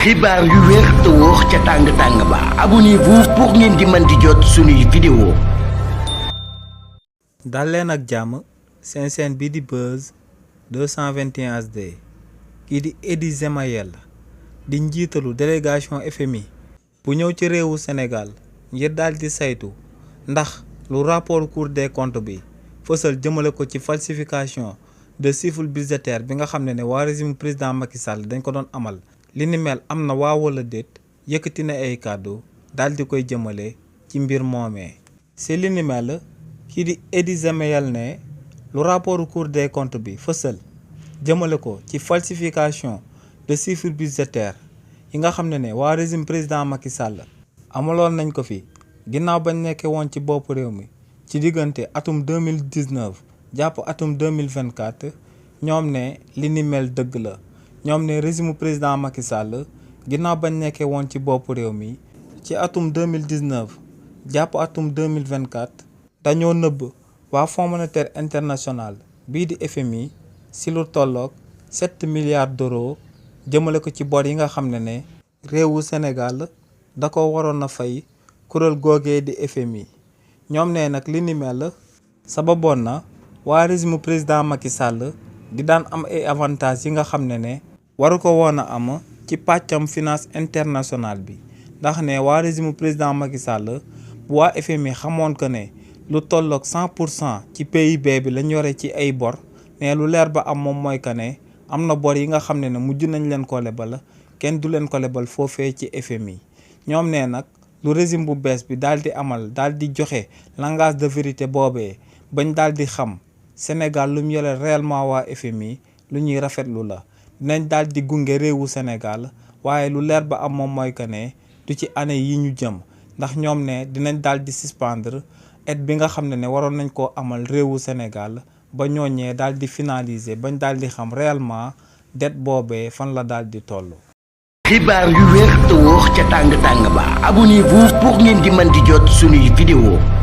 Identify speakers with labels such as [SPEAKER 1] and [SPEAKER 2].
[SPEAKER 1] xibaar yu wér te wóor ca tàng-tàng ba abonnez-vous pour ngeen di mën di jot suñuy vidéo.
[SPEAKER 2] dal leen ak jàmm seen chaîne bi di Buzz 221 HD kii di Edy Gemayel di njiitalu délégation FMI bu ñëw ci réewu Sénégal ngir daal di saytu ndax lu rapport Cour des comptes bi fësal jëmale ko ci falsification de chiffre budgétaire bi nga xam ne waa régime président Macky Sall dañ ko doon amal. li ni mel am na waa wala déet yëkkati na ay kàddu daal di koy jëmale ci mbir moomee si li ni mel kii di Edy Gemayel ne lu rapport Cour des comptes bi fësal jëmale ko ci falsification de chiffre budgétaire yi nga xam ne waa régime président Macky Sall amaloon nañ ko fi ginnaaw bañ nekkee woon ci bopp réew mi ci diggante atum 2019 jàpp atum 2024 ñoom ne li ni mel dëgg la. ñoom ne régime président Macky Sall ginnaaw bañ nekkee woon ci bopp réew mi ci atum 2019 jàpp atum 2024 dañoo nëbb waa Fonds monétaire international bii di FMI si lu tolloog 7 milliards d'euros jëmale ko ci bor yi nga xam ne réewu Sénégal da ko waroon a fay kuréel googee di FMI ñoom ne nag li ni mel sababoon na waa régime président Macky Sall di daan am ay avantages yi nga xam ne waru ko woon a am ci pàccam finance internationale bi ndax ne waa régime président Macky Sall bu waa FMI xamoon que ne lu tolloog 100% ci PIB bi lañ yore ci ay bor ne lu leer ba am moom mooy que ne am na bor yi nga xam ne mujj nañ leen ko lebal kenn du leen ko lebal foofee ci FMI ñoom ne nag lu régime bu bees bi daal di amal daal di joxe langage de vérité boobee bañ daal di xam Sénégal lu mu yore réellement waa FMI lu ñuy rafetlu la. dinañ daal di gunge réewu Sénégal waaye lu leer ba am moom mooy que ne du ci année yi ñu jëm ndax ñoom ne dinañ daal di suspendre aide bi nga xam ne waroon nañ koo amal réewu Sénégal ba ñooñee daal di finaliser bañ daal di xam réellement dette boobee fan la daal di toll.
[SPEAKER 1] xibaar yu wér te wóor ca tàng-tàng ba abonnez-vous pour ngeen di mën di jot suñuy vidéo.